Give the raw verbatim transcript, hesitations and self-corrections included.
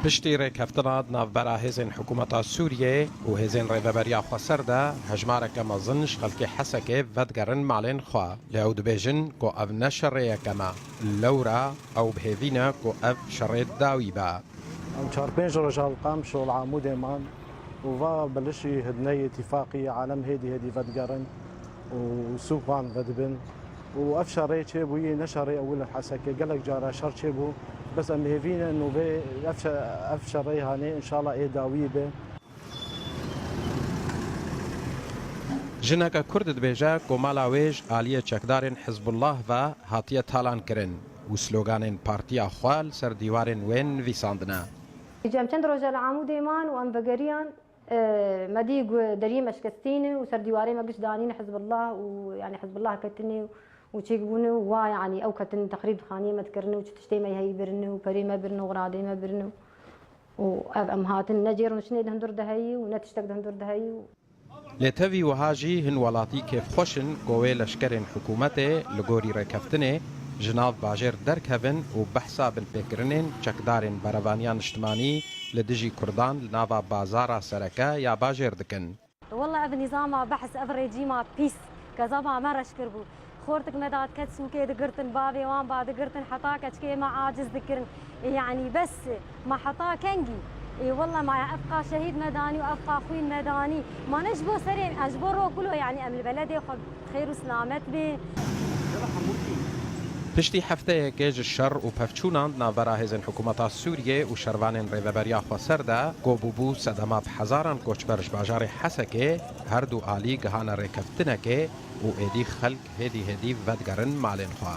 Piştî rêkeftina di navbera hêzên hikûmeta Sûriyê û hêzên Rêveberiya Xweser de, hejmareke mezin ji xelkê Hesekê vedigerin malên xwe. Lê ew dibêjin ku ev ne şerê yekem e. Lewra ew bi hêvî ne ku ev şerê dawî be. Em çar pênc roja li Qamşo li Amûdê man û va bilişî hidneyê tîfaqî alem hêdî hêdî vedigerin û sûkan vedibin. Û ev şerê çêbûyî ne şerê ewil li Hesekê, gelek cara şer çêbû. Bes em hêvî ne nûvê ev şe-, ev şerê hanê înşallah ê dawî be. Jineke Kurd dibêje ku mala wê ji aliyê çekdarên Hizbullah ve hatiye talan kirin û sloganên partiya xwe li ser dîwarên wê nivîsandine. Îca em çend roja li Amûdê man û em vegeriyan, e, me dî ku deriyê me şikestîne û ser dîwarê me giş danîne Hizbullah û, yanî, Hizbullah ketine û çêk bûne û wa, yanî, ew ketine texrîb di xaniyê me dikirine û çi tiştê me heyî birine û perê me birine û xiradê me birine û ev em hatin ne cê rûniştinê di hundir de heyî û ne tiştek di hundir de heyî û Lê tevî wiha jî hin welatî kêfxweş in ku wê leşkerên hikûmetê li gorî rêkeftinê ji nav bajêr derkevin û behsa binpêkirinên çekdarên Berevaniya Niştimanî li dijî Kurdan li nava bazara sereke ya bajêr dikin. Walla ev nîzama behs, ev rejîma pîs, kezaba me reş kiribû. Xortik me dadiket sûkê digirtin, bavê wan ba digirtin, heta keçikê me aciz dikirin. E, yanî bes, ma heta kengî? E, walla ma ya ev qa şehîd me danî û ev qa xwîn me danî. Ma ne ji bo serê, e, ji bo rokulo, yanî em li beledê xwe xêr û silamet bê. Piştî hefteyekê ji şer û pevçûnan di navbera hêzên hikûmeta Sûriyê û şervanên Rêveberiya Xweser de ku bûbû sedema bi hezaran koçber ji bajarê Hesekê, her du alî gihane rêkeftinekê û êdî xelk hêdî hêdî vedigerin malên xwe.